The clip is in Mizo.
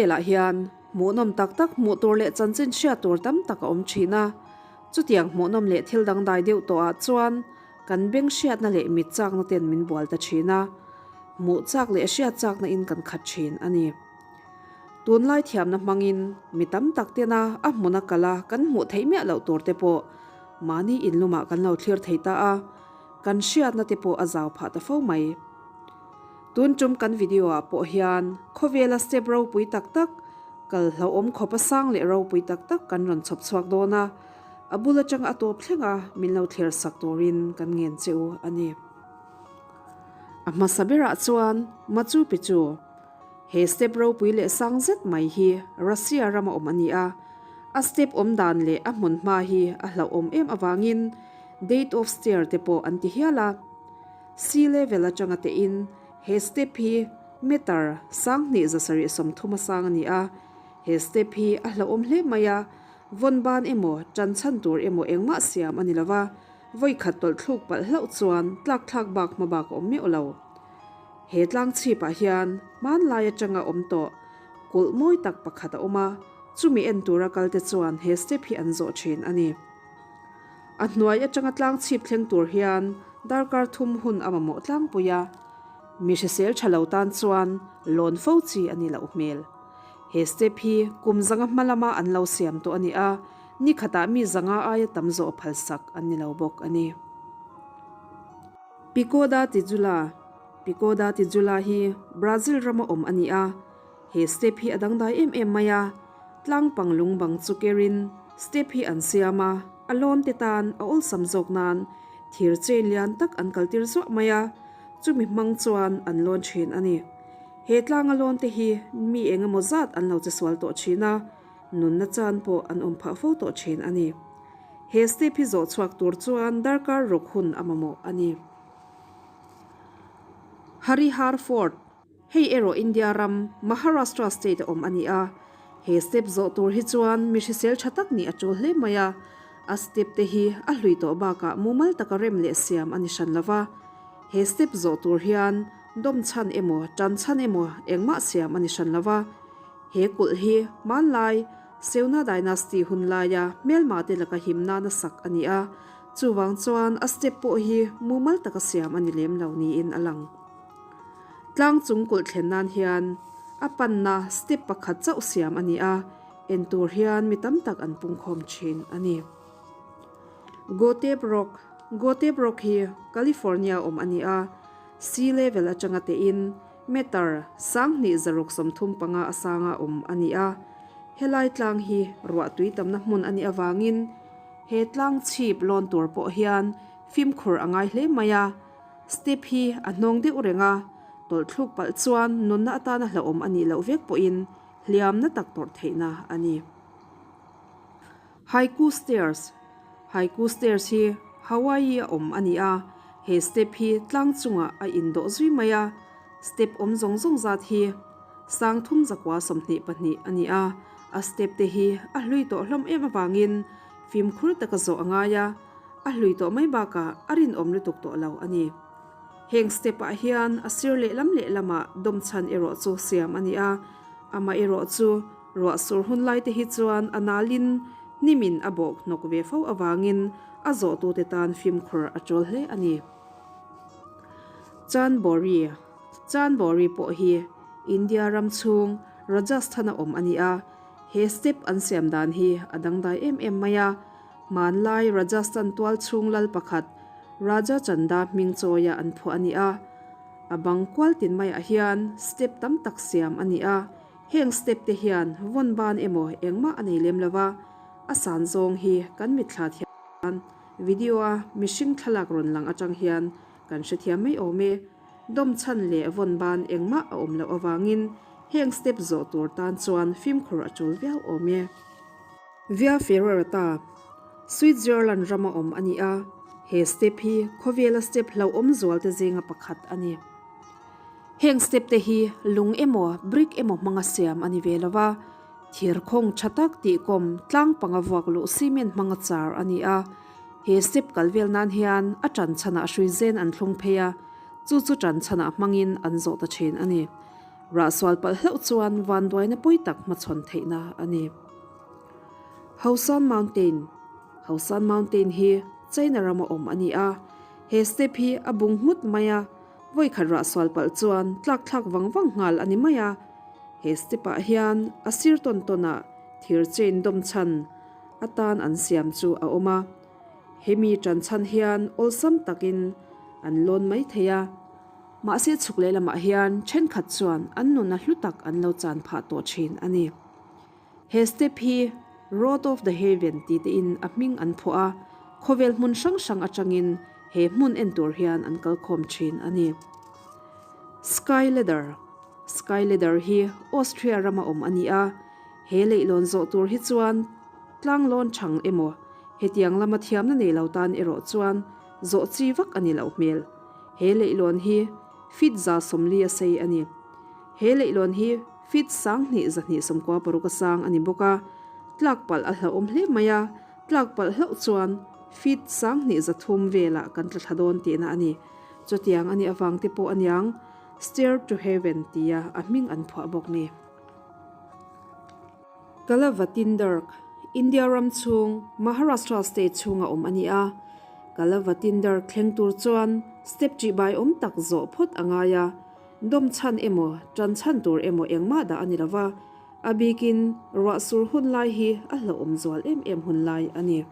Khawvelah hian hmuhnawm tak tak hmuh tur leh chanchin hriat tur tam tak a awm thin a. Chutiang hmuhnawm leh thil dangdai deuh tawhah chuan kan beng hriatna leh mit chakna ten min bual ta thin a. Hmuh chak leh hriat chakna in kan khat thin a ni. Tunlai thiamna hmangin mi tam tak tena a hmuna kala kan hmuh theih miah loh tur te pawh mahni inlumah kan lo thlir thei ta a, kan hriatna te pawh a zau phah ta fo mai. Tun tum kan video ah pawh hian khawvela step ropui tak tak, kal hlauhawm khawpa sang leh ropui tak tak kan rawn chhawp chhuak dawn a, a bul atanga a tawp thleng a min lo thlir sak turin kan ngen che u a ni. A hmasa berah chuan Machu Picchu, he step ropui leh sang zet mai hi Russia rama awm a ni a, a step awm dan leh a hmun hma hi a hlauhawm em avangin Date of Stair te pawh an ti hial a. Sea level atanga tehin he step hi meter 2730 a sang a ni a, he step hi a hlauhawm hle mai a, vawn ban emaw tan chhan tur emaw engmah siam a ni lo va, vawi khat tawlh thluk palh hlauh chuan tlak thlak bak hma bak a awm meuh lo. He tlang chhipah hian hmanlai atanga awm tawh kulh mawi tak pakhat a awm a, chumi en tura kalte chuan he step hi an zawh thin a ni. A hnuai atanga tlang chhip thleng tur hian darkar thum hun a mamawh tlangpui a, mi hrisel tha lo tan chuan lawn fo chi a ni loh hmel. He step hi kum zanga hma lama an lo siam tawh a ni a, ni khatah mi zanga aia tam zawh phalsak an ni lo bawk a ni. Pico da Tijula Pico da Tijula hi Brazil rama awm a ni a, he step hi a dangdai em em mai a, Tlang pang lung bang chu kerin step hi an siam a, a lawn te tan a awlsam zawk nan thir chain lian tak an kaltir zuah mai a, chumi hmang chuan an lawn thin a ni. He tlanga lawn te hi mi eng emaw zat an lo che sual tawh thin a, nunna chan pawh an awm phah fo tawh thin a ni. He step hi zawh chhuak tur chuan darkar ruk hun a mamawh a ni. Harihar Fort. Hei erawh India ram Maharashtra state a awm a ni a, he step zawh tur hi chuan mi hrisel tha tak nih a tul hle mai a, a step te hi a hlui tawh bakah mumal taka rem leh siam a ni hran lo va, he step zawh tur hian dawm chhan emaw tan chhan emaw engmah siam a ni hran lo va, he kulh hi hmanlai Seuna dynasty hun laia hmelma te laka him nana sak a ni a, chuvang chuan a step pawh hi mumal taka siam a ni lem lo niin a lang. Tlang chung kulh thlen nan hian a panna step pakhat chauh siam a ni a, en tur hian mi tam tak an pungkhawm thin a ni. Goteb Rock, Goteb Rock hi California awm a ni a, sea level atanga tein meter 2635 a sanga awm a ni a. Helai tlang hi ruahtui tamna hmun a nih avangin he tlang chhip lawn tur pawh hian fimkhur a ngai hle mai a. Step hi a hnawng deuh reng a, tawlh thluk palh chuan nunna atana hlauhawm a nih loh vek pawhin hliamna tak tawrh theihna a ni. Haiku Stairs, Haiku Stairs hi Hawaii a awm a ni a, he step hi tlang chungah a indawh zui mai a, step awm zawng zawng zat hi 3122 a ni a, a step te hi a hlui tawh hlawm em avangin fimkhur taka zawh a ngai a, A hlui tawh mai bakah a rinawm lutuk tawh lo a ni. Heng step ah hian a sir lehlam lehlamah dawm chhan erawh chu siam a ni a, amah erawh chu ruah sur hun lai te hi chuan a nalin hnimin a bawk hnawk ve fo avangin a zawhtute tan fimkhur a tul hle a ni. Chanbori Chanbori pawh hi India ram chhung Rajasthan a awm a ni a, he step an siam dan hi a dangdai em em mai a, Hmanlai Rajasthan tual chhung lal pakhat Raja Chanda hming chawia an phuah a ni a. A bang kual tin maiah hian step tam tak siam a ni a, heng step te hian vawn ban emaw engmah a nei lem lo va, a san zawng hi kan mitthla thiam video a mihring thlalak rawn lang atang hian kan hrethiam mai awm e. Dawm chhan leh vawn ban engmah a awm loh avangin heng step zawh tur tan chuan fimkhur a tul viau awm e. Via Ferrarata, Switzerland rama awm a ni a, he step hi khawvela step hlauhawm zualte zinga pakhat a ni. Heng step te hi lung emaw brick emaw hmanga siam a ni ve lo va, thir khawng tha tak tih kawm tlang panga vuak luh cement hmanga char a ni a. He step kal vel nan hian a tan chhanah hrui zen an thlung phei a, chu chu tan chhanah hmangin an zawh ta thin a ni. Rah sual palh hlauh chuan vanduaina pawi tak hmachhawn theihna a ni. Hosan Mountain, Hosan Mountain hi China rama awm a ni a, he step hi a bung nghut mai a, vawikhat rah sual palh chuan tlak thlak vang vang nghal a ni mai a. He step ah hian a sir tawn tawn ah thir chain dawm chhan atan an siam chu a awm a. Hemi tan chhan hian awlsam takin an lawn mai thei a. Mahse chhuk leh lamah hian thenkhat chuan an nuna hlu tak an lo chan phah tawh thin a ni. He step hi Road of the Heaven ti tein a hming an phuah a, khawvel hmun hrang hrang atangin he hmun en tur hian an kal khawm thin a ni. Sky Ladder, Sky Ladder hi Austria rama awm a ni a, he leihlawn zawh tur hi chuan tlanglawn chhang emaw hetiang lama thiamna nei lo tan erawh chuan zawh chi vak a ni loh hmel. He leihlawn hi feet 140 a sei a ni. He leihlawn hi feet 2296 a sang a ni bawk a, tlak palh a hlauhawm hle mai a, tlak palh hlauh chuan feet 2300 velah kan tla thla dawn tihna a ni. Chutiang a nih avang te pawh aniang Stair to Heaven tia a hming an phuah bawk ni. Kalavatindark, India ram chhung, Maharashtra state chhunga awm a ni a. Kalavatindark thleng tur chuan step ṭihbai awm tak zawh phawt a ngai a, dawm chhan emaw, ṭan chhan tur emaw engmah dah a ni lo va, a bikin ruah sur hun lai hi a hlauhawm zual em em hun lai a ni.